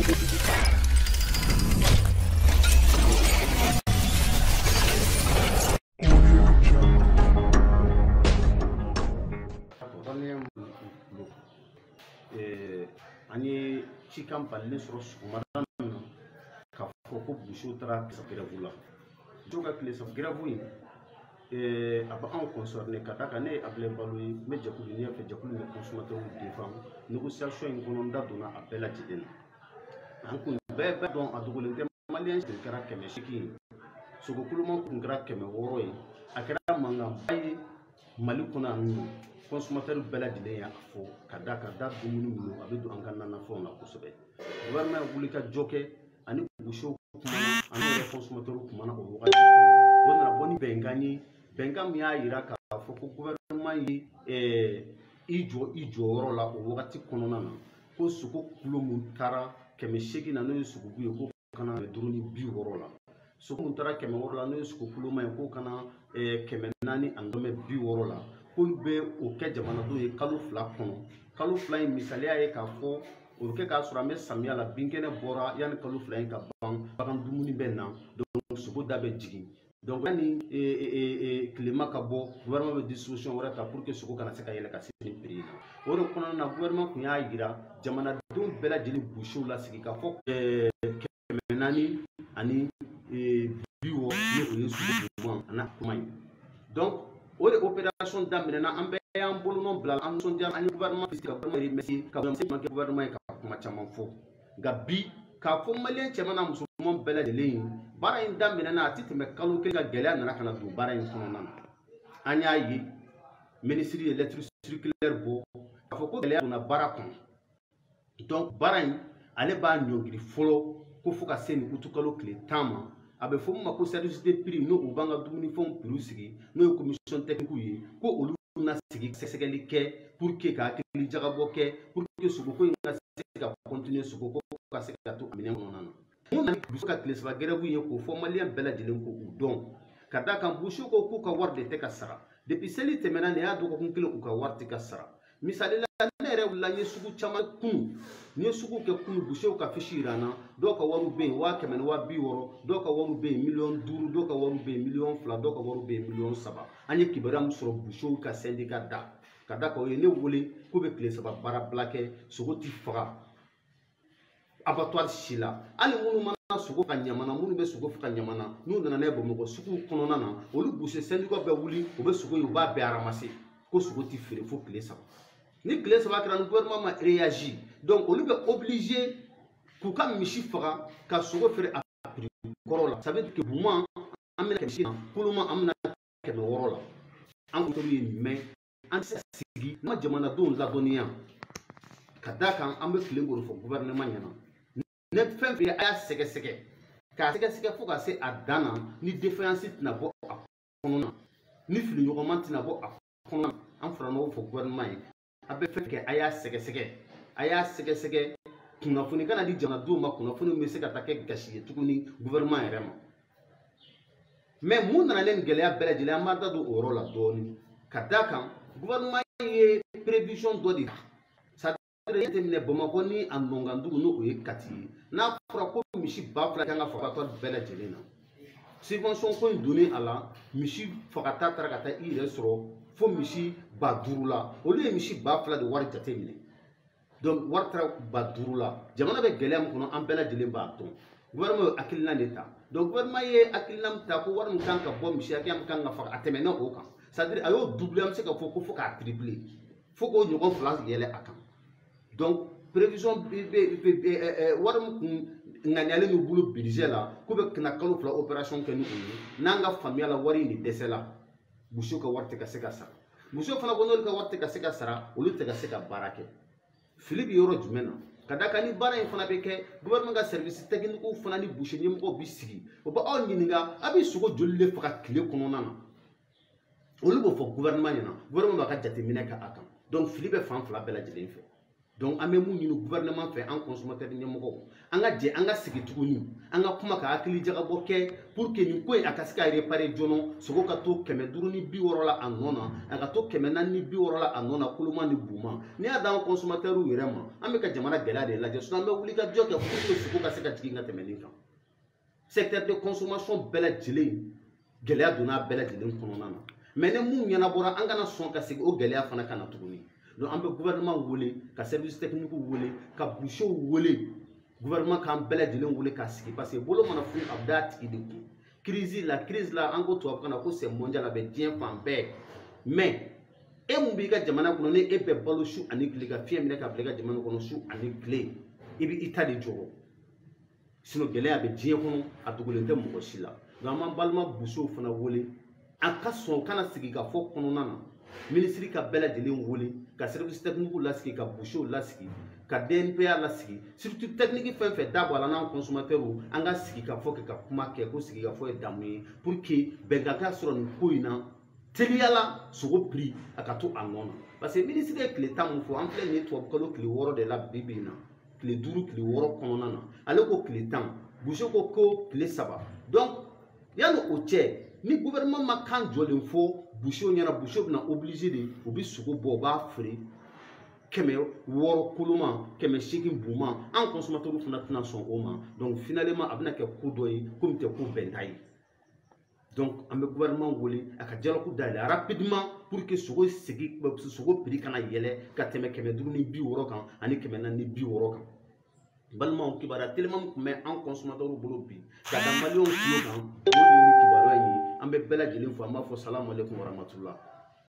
An ye cikan balilen sɔrɔ sɔgɔmada in na k'a fɔ ko busiw taara grève la. Busiw ka tile saba grève in a bɛ anw concerné ka d'a kan ne ye Abulaye Balo ye, n bɛ jɛkulu ɲɛfɛ, jɛkulu min bɛ consommateurs défend. Négociation in kɔnɔ n da donna a bɛɛ lajɛlen na. An kun bɛɛ b'a dɔn a dogolen tɛ, maliyɛn tun kɛra 800 ye, sogo koloman tun kɛra 600 ye, a kɛra mankanba ye Mali kɔnɔ yan nɔ. Consommateur bɛɛ lajɛlen y'a fɔ ka da ka da dumuni minnu a bɛ don an ka nanafɛnw na kosɛbɛ. Gouvernement ye wuli ka jɔ kɛ ani busiw kumana, ani yɛrɛ consommateur kumana o wagati kɔnɔ. O nana bɔ ni bɛnkan ye, bɛnkan min y'a yira k'a fɔ ko gouvernement ye i jɔ i jɔyɔrɔ la o wagati kɔnɔna na, ko sogo kulo mun taara 800 na n'o ye sogobu ye, k'o kana 560 la. Sogo mun taara 600 la n'o ye sogo kuloma ye, k'o kana 460 la. K'olu bɛ o kɛ jamanadenw ye kalo 2 kɔnɔ. Kalo 2 in misaliya ye k'a fɔ o bɛ kɛ k'a sɔrɔ an bɛ samiya la, binkɛnɛ bɔra yanni kalo 2 in ka ban, bagan dumuni bɛ na, donc sogo da bɛ jigin. Donc yanni tilema ka bɔ, gouvernement bɛ disposition wɛrɛ ta pour que sogo kana se ka yɛlɛ ka se nin prix in na. O de kɔnɔna na gouvernement tun y'a yira jamanadenw bɛɛ lajɛlen busiw lasigi k'a fɔ 460 ni o ye sogo ɲuman a n'a kuma ye. Donc o de opération daminɛna, an bɛɛ y'an bolonɔ bila, an nisɔndiyara, an ye gouvernement félicité, ka gouvernement remercier, ka gouvernement ye ka kuma caman fɔ. Nka bi k'a fɔ maliyɛn cɛman n'a musoman bɛɛ lajɛlen ye, baara in daminɛna a ti tɛmɛ kalo 1 ka gɛlɛya nana ka na don baara in kɔnɔna na. An y'a ye ministre ye lettre circulaire bɔ k'a fɔ ko gɛlɛya donna baara kɔnɔ. Donc baara in ale b'a ɲɔngiri fɔlɔ ko fo ka se nin utukalo tile 10 ma. A bɛ fɔ min ma ko service de prix, n'o u b'an ka dumunifɛnw prix sigi, n'o ye commission technique ye, ko olu na sigi sɛgɛsɛgɛli kɛ pour que ka hakili jagabɔ kɛ pour que sogoko in ka se ka continuer, sogoko ka se ka to a minɛn kɔnɔna na. Mun nana ni ka tile 3 grève ye k'o fɔ maliyɛn bɛɛ lajɛlen k'o dɔn, ka d'a kan busiw ko k'u ka wari de tɛ ka sara depuis seli tɛmɛna nin y'a dɔgɔkun 1 u ka wari tɛ ka sara. Misali la ne yɛrɛ wulila n ye sugu caman kunu, n ye sugu kɛ kunu, busiw ka fiche yira n na, dɔw ka wariw bɛ yen 100 000 ni 60 000, dɔw ka wariw bɛ yen 5 miliyɔn, dɔw ka wariw bɛ yen 2 miliyɔn, dɔw ka wariw bɛ yen 3 miliyɔn. An ye kibaruya min sɔrɔ busiw ka syndicat da, ka d'a kan o ye ne wele k'u bɛ tile 3 baarabila kɛ, sogo ti faga abattoir si la. Hali minnu mana sogo ka ɲamana, minnu bɛ sogo faga ɲamana, n'u nana n'a ye Bamakɔ suguw kɔnɔna na, olu busi syndicat bɛ wuli, u bɛ sogo ye, u b'a bɛɛ ramasser ko sogo ti feere fo tile 3. Ni tile 3 kɛra ni gouvernement ma réagi, donc olu bɛ obligé k'u ka misi faga ka sogo feere a prix kɔrɔ la. Ça veut dire que buman an bɛna 800 na, koloma an bɛna 600 la. An kun ye nin mɛn, an tɛ se ka sigi n'an ma jamanadenw ladɔnniya ka d'a kan an bɛ tile k'o fɔ gouvernement ɲɛna. Ne fɛn fɛn a y'a sɛgɛsɛgɛ k'a sɛgɛsɛgɛ fo ka se a dan na, ni défaillance tɛna bɔ a kɔnɔ na, ni filiɲɔgɔnma tɛna bɔ a kɔnɔ na, an fara ɲɔgɔn fɔ gouvernement ye. A bɛ fɛn kɛ, a y'a sɛgɛsɛgɛ, a y'a sɛgɛsɛgɛ, kunnafoni kana di jamanadenw ma, kunnafoni bɛ se ka taa kɛ gasi ye tuguni gouvernement yɛrɛ ma. Mais mun nana ni gɛlɛya bɛɛ lajɛlen, an b'a da don o yɔrɔ la dɔɔni, ka d'a kan gouvernement ye prévision dɔ de ta. C'est-à-dire jateminɛ Bamakɔ ni a nɔnkandugu n'o ye Kati ye, n'a fɔra ko misi 2000 kan ka faga abattoir bɛɛ lajɛlen na, subvention ko in donnen a la, misi fagata taara ka taa i yɛrɛ sɔrɔ fo misi 5000 la. Olu ye misi 2000 de wari jateminɛ, donc wari taara 5000 la. Jamana bɛ gɛlɛya min kɔnɔ, an bɛɛ lajɛlen b'a dɔn. Gouvernement ye hakilina de ta, donc gouvernement ye hakilina min ta ko wari min kan ka bɔ, misi hakɛya min kan ka faga, a tɛmɛna o kan. C'est-à-dire a y'o doubler, an bɛ se k'a fɔ ko fo k'a tripler, fo k'o ɲɔgɔn 2 yɛlɛ a kan. Donc prévision bɛ wari min kun ŋaniyalen n'u bolo budget la, k'u bɛ na kalo 2 opération kɛ ni o ye, n'an ka faamuya la wari in de dɛsɛla, busiw ka wari tɛ ka se ka sara. Busiw fana ko n'olu ka wari tɛ ka se ka sara, olu tɛ ka se ka baara kɛ. Fili bɛ yɔrɔ jumɛn na? Ka d'a kan ni baara in fana bɛ kɛ, gouvernement ka service technique fana ni busi ɲɛmɔgɔw bɛ sigi, o bɛ aw ɲininka a bɛ sogo joli de faga tile kɔnɔna na. Olu b'o fɔ gouvernement ɲɛna, gouvernement b'a ka jateminɛ kɛ a kan. Donc fili bɛ fan 2 bɛɛ lajɛlen fɛ. Donc an bɛ mun ɲini gouvernement fɛ, an consommateur ɲɛmɔgɔw, an ka jɛ an ka sigi tuguni, an ka kuma ka hakili jagabɔ kɛ pour que nin ko in a ka se ka réparer joona. Sogo ka to 560 la a nɔ na, a ka to 460 la a nɔ na, koloma ni buman. N'i y'a d'an consommateur yɛrɛ ma, an bɛ ka jamana gɛlɛya de lajɛ. Sinon an bɛ wuli ka jɔ kɛ pour que sogo ka se ka jigin ka tɛmɛ nin kan. Secteur de consommation bɛɛ lajɛlen gɛlɛya donna a bɛɛ lajɛlen kɔnɔna na. Mais ni mun ɲɛnabɔra, an kana sɔn ka segin o gɛlɛya fana ka na tuguni. Donc an bɛ gouvernement wele, ka service technique wele, ka bouchers wele, gouvernement k'an bɛɛ lajɛlen wele ka sigi, parce que bolo mana funu a bɛ d'a tigi de kun. Crise la, crise la, an ko tubabukan na ko c'est mondial, a bɛ diɲɛ fan bɛɛ. Mais e mun b'i ka jamana kɔnɔ, ni e bɛ balo su ani tile, ka fiɲɛ minɛ ka bila i ka jamana kɔnɔ su ani tile, i bɛ i ta de jɔrɔ. Sinon gɛlɛya bɛ diɲɛ kɔnɔ, a dogolen tɛ mɔgɔ si la. Donc an b'an balima bouchers fana wele, an ka sɔn kana sigi ka fɔ kɔnɔna na. Minisiri ka bɛɛ lajɛlen wele, ka service technique lasigi, ka bouchers lasigi, ka DNPA lasigi, surtout technique fɛn fɛn da bɔ a la n'an consommateur, an ka sigi ka fɔ kɛ, ka kuma kɛ ko sigi ka fɔ ye damu ye, pour que bɛnkan ka sɔrɔ nin ko in na teliyala, sogo prix a ka to a nɔ na. Parce que minisiri ye tile 10 mun fɔ, an filɛ nin ye tubabu kalo tile 6 de la bi bi in na, tile 5 tile 6 kɔnɔna na, ale ko tile 10, boucher ko tile 3. Donc yanni o cɛ, ni gouvernement ma kan jɔlen fɔ boucher ɲɛna, boucher bɛna obligé de u bɛ sogo bɔ, u b'a feere 600 koloma, 800 buman. An consommateur fana tɛna sɔn o ma. Donc finalement a bɛna kɛ ko dɔ ye ko min tɛ ko bɛnta ye. Donc an bɛ gouvernement wele a ka dialogue dayɛlɛ rapidement pour que sogo segi, sogo prix kana yɛlɛ ka tɛmɛ 560 kan ani 460 kan. Balimaw, kibaruya teliman min tun bɛ an consommateur bolo bi ka da maliyɛnw tulo kan, o de ye nin kibaruya in ye. An bɛ bɛɛ lajɛlen fo, an b'a fɔ salamu aleykum waramatula.